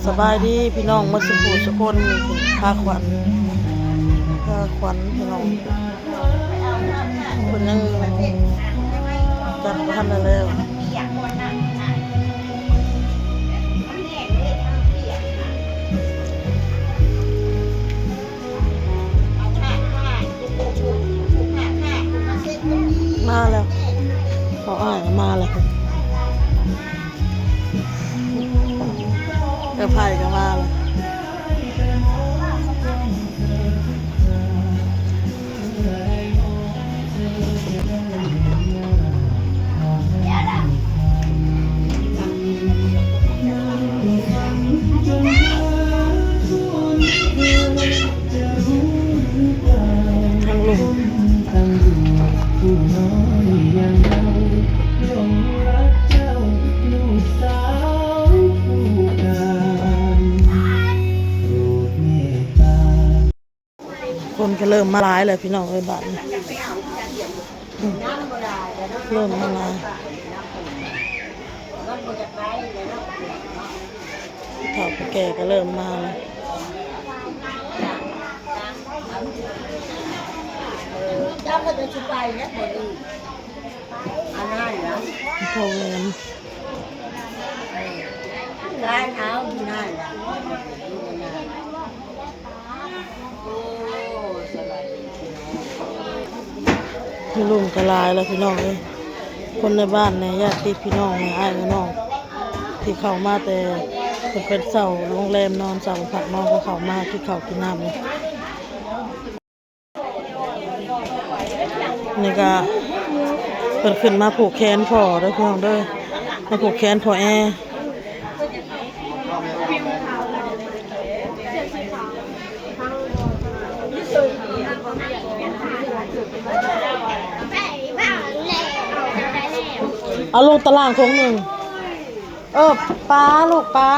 ສະບາຍດີພີ່ນ້ອງໝົດສູ່ຜູ້ສູ່ຄົນ. ນີ້ຄືພາຂວັນ ພາຂວັນພີ່ນ້ອງ ເພິ່ນຍັງຈັດບໍ່ທັນໄດ້ແລ້ວ. ມາແລ້ວ ພໍ່ອ້າຍມາແລ້ວ ເອື້ອຍໄພກໍມາແລ້ວ. ທາງລຸງ ຄົນກໍເລີ່ມມາຫຼາຍແລ້ວພີ່ນ້ອງເອີຍ ບາດນີ້ ອືມ ເລີ່ມມາຫຼາຍ ເຖົ້າຜູ້ແກ່ກໍເລີ່ມມາແລ້ວ. ເຈົ້າກໍຈະຊິໄປແລ້ວບໍ່ດີ ອັນນັ້ນນະ ພໍ່ແຫວນ ເອີ ຫຼານເອົາຢູ່ນັ້ນລະ ຢູ່ນັ້ນ. ໂອ້ ສະບາຍດີພີ່ນ້ອງ ມີລຸງກໍຫຼາຍແລ້ວພີ່ນ້ອງເອີຍ ຄົນໃນບ້ານແດ່ ຍາດຕິພີ່ນ້ອງແດ່ ອ້າຍເອື້ອຍນ້ອງ ທີ່ເຂົ້າມາແຕ່ເພິ່ນໄປເຊົ່າໂຮງແຮມນອນ ເຊົ່າພັກນອນ ກໍເຂົ້າມາກິນເຂົ້າກິນນ້ຳ. ນີ້ກະເພິ່ນຂຶ້ນມາຜູກແຂນພໍ່ເດີພີ່ນ້ອງເດີ ມາຜູກແຂນພໍ່ແອ ເອົາລົງຕາລ່າງຖົງໜຶ່ງ. ເອີ ປາລູກ ປາ.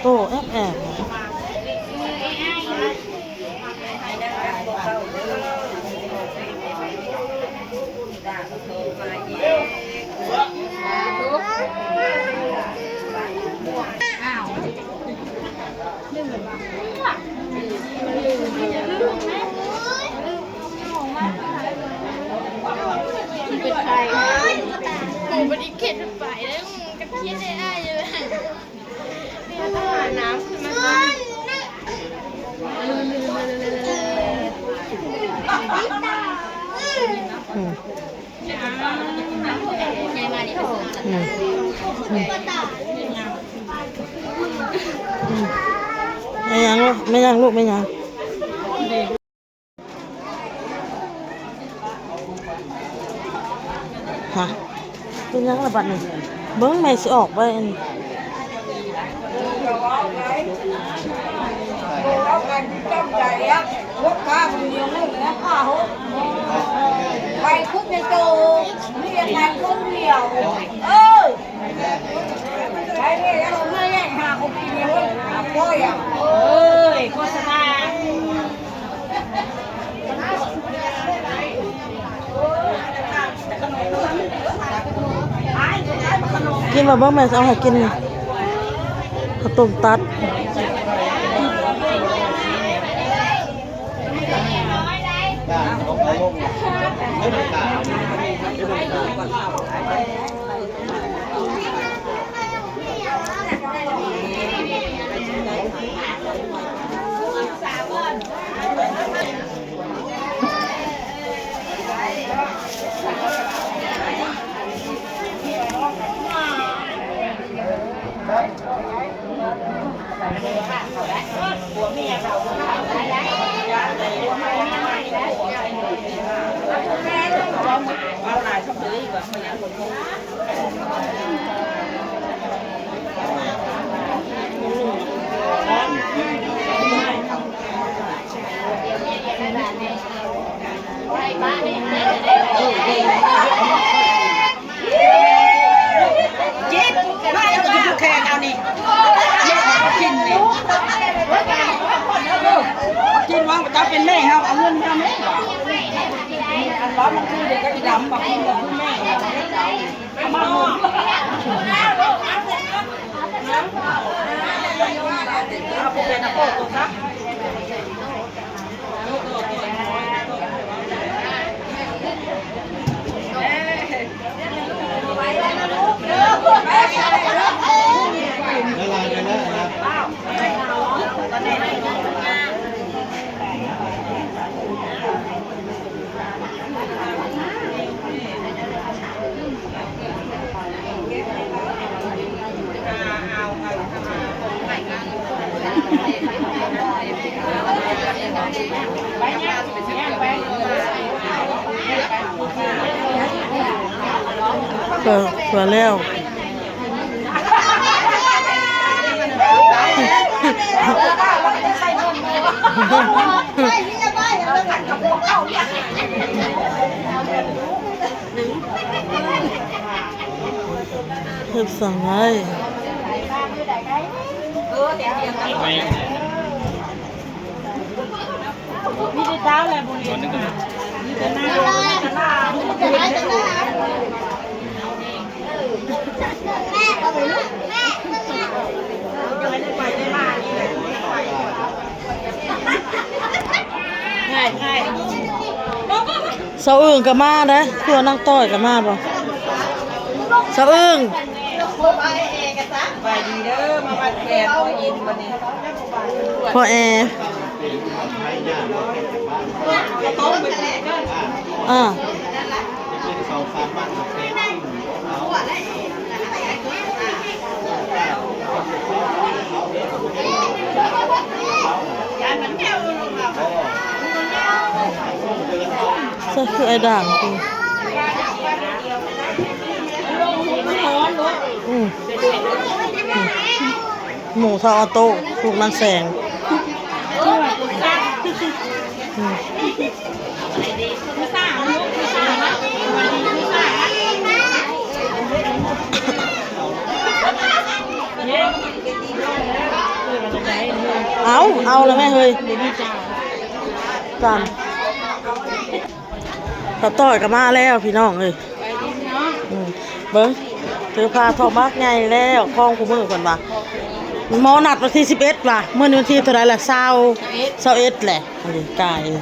ໂຕແອບໆ. ເປັນໃຜ ໝູ່ບໍ່ໄດ້ເຄັດໄປແລ້ວ ກະເຄັດໄດ້ອ້າຍຢູ່. ອືມ ອືມ ອືມ ອືມ ແມ່ນຫຍັງລູກ ແມ່ນຫຍັງລູກ ແມ່ນຫຍັງ? ຮະ ເປັນຫຍັງລະບັດນີ້? ເບິ່ງແມ່ຊິອອກໄປອັນ ໄປຄຸດໃນໂຕ ມີແຕ່ໄປຄົນດຽວ ເອີ. ກິນແລ້ວບໍ່ ແມ່ຊິເອົາໃຫ້ກິນ ເຂົ້າຕົ້ມຕັດ. ນີ້ ກິນນີ້ ກິນວ່າເຈົ້າເປັນແມ່ເຮົາ ເອົາເງິນມາແມ່ ອັນວ່າມັນຄືເດັກກະອີດຳ ບັກກິນກໍຄືແມ່ເຮົາ ເອົາມາ ເອົາໄປນະໂປະຕົວຊະ. ເພື່ອ ເພື່ອແລ້ວ ເຮັດສັງໄດ້ ມີແຕ່ເຊົ້າແຫຼະ ບໍ່ເຫັນ ມີແຕ່ໜ້າ ມີແຕ່ໜ້າ. ສາວອຶ່ງກໍມາເດ້ ຄືວ່ານາງຕ້ອຍກໍມາບໍ່? ສາວອຶ່ງ ສະບາຍດີເດີ ມາວັດແຂກ ພໍອິນບັດນີ້ ພໍ່ແອ ອ່າ ໃສ່ຄືໄອ້ດ່າງ ອືມ ໝູ່ເທົ່າອາໂຕ້ ລູກນາງແສງ ອືມ. ເອົາ ເອົາລະແມ່ເຮີ້ຍ ຈານ ຂ້າວຕ້ອຍກໍມາແລ້ວພີ່ນ້ອງເອີຍ ອືມ ເບິ່ງ ຖືພາທອງບັກໃຫຍ່ແລ້ວ ຄອງຄູ່ມື້ເພິ່ນວ່າ ໝໍນັດວັນທີສິບເອັດວ່າ ມື້ນີ້ວັນທີເທົ່າໃດລະ ຊາວ ຊາວເອັດແຫຼະ ອັນນີ້ກາຍ ອື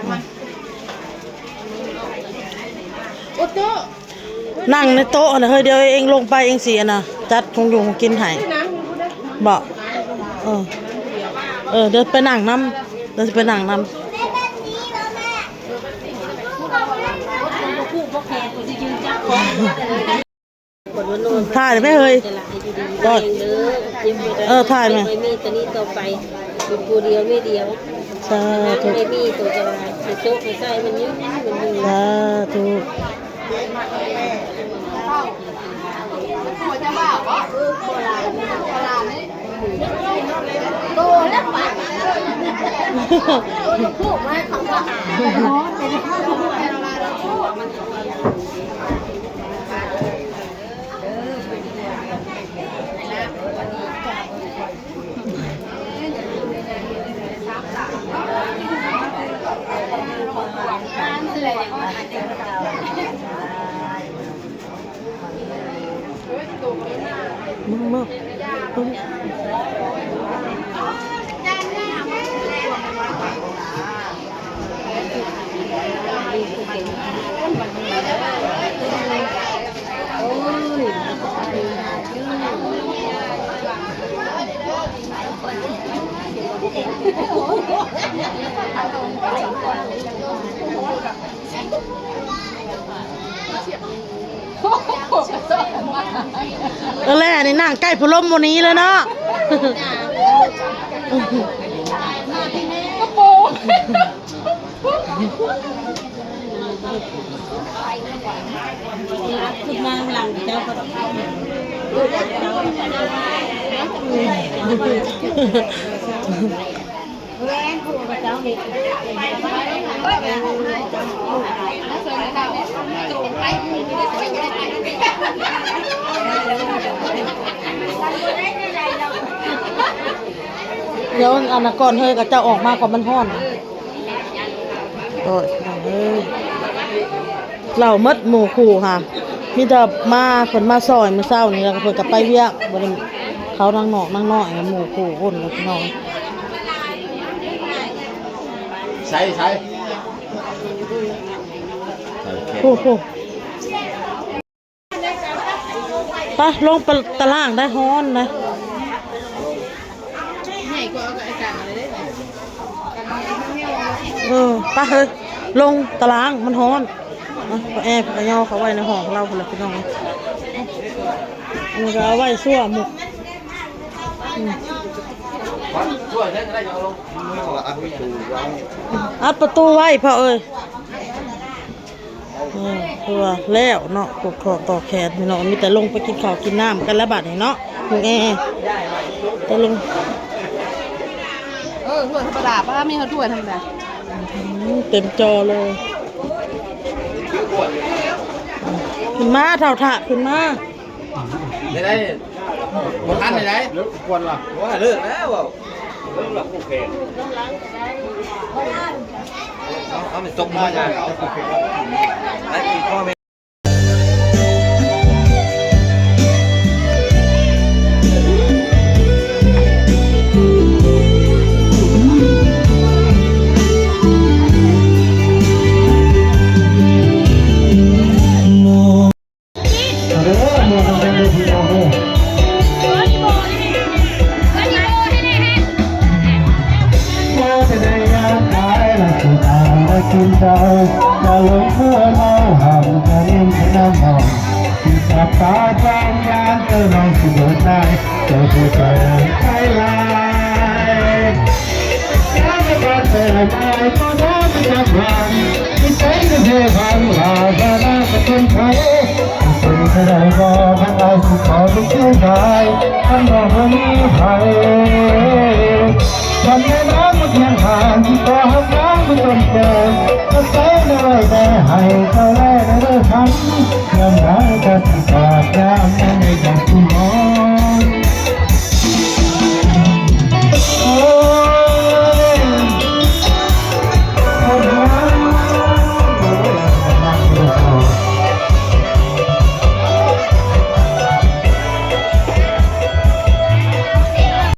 ມ. ໂອໂຕ ນັ່ງໃນໂຕະຫັ້ນນະເຮີ້ຍ ດຽວເອງລົງໄປເອງຊິອັນນະ ຈັດຂອງຢູ່ຂອງກິນໃຫ້ ບໍ່? ເອີ ເອີ ດຽວໄປນັ່ງນຳ ດຽວຊິໄປນັ່ງນຳ. ຖ່າຍໄດ້ໄໝເຮີ້ຍ? ເອີ ຖ່າຍໄໝ? ໄປມີຕອນນີ້ຕໍ່ໄປ ຢູ່ຜູ້ດຽວແມ່ດຽວ ສາທຸ ໄປມີໂຕກະລາຍ ໃຫ້ໂຊກໃຫ້ໄຊມັນຍືນມັນຍືນ ສາທຸ. ໂຕແລ້ວປະ ໂຕນກຮູ້ມາເຂົາວ່າ ເອີ ແລ້ວນີ້ນັ່ງໃກ້ພັດລົມບໍ່ໜີເລີຍເນາະ. ດຽວອັນນະ ກ່ອນເຮີຍກັບເຈົ້າອອກມາກ່ອນ ມັນຮ້ອນ. ໂອ້ຍ ພີ່ນ້ອງເອີຍ ເລົ່າໝົດໝູ່ຄູ່ຫາ ມີແຕ່ມາ ເພິ່ນມາຊ່ອຍມື້ເຊົ້ານີ້ ແລ້ວກໍເພິ່ນກໍໄປວຽກ ບໍ່ໄດ້ ເຂົານາງນອກນາງນ້ອຍ ໝູ່ຄູ່ຄົນ ພີ່ນ້ອງ. ໃສ່ ໃສ່ ໂອ້ໂຫ. ໄປ ລົງໄປຕາລ່າງໄດ້ ຮ້ອນນະ. ເອີ ໄປເຮີຍ ລົງຕາລ່າງ ມັນຮ້ອນ. ເອົາ ແອ ພະກະຍໍເຂົ້າໄວ້ໃນຫ້ອງລາວພຸ້ນລະ ພີ່ນ້ອງ. ອັນນີ້ກໍເອົາໄວ້ຊົ່ວໝູ່ ອັດປະຕູໄວ້ ພໍ່ເອີຍ. ເອີ ຄືວ່າແລ້ວເນາະ ຜູກຂ້ອຕໍ່ແຂນພີ່ນ້ອງ ມີແຕ່ລົງໄປກິນເຂົ້າກິນນ້ຳກັນແລ້ວບາດນີ້ເນາະ ແອ ແຕ່ລົງ. ເອີ ຖ້ວຍທຳມະດາ ປ້າ ມີເຮົາຖ້ວຍທຳມະດາ. ອືມ ເຕັມຈໍເລີຍ. ຂຶ້ນມາ ທ້າວທະ ຂຶ້ນມາ. ໄດ້ ໄດ້ ບໍ່ທັນໄດ້ ເລີກກ່ອນວ່າ ວ່າເລີກແລ້ວ ເລີກແລ້ວ ໂອເຄ ເອົາ ເອົາ ມັນຕົກມາ ໄດ້ກິນພໍ່ແມ່. ໃ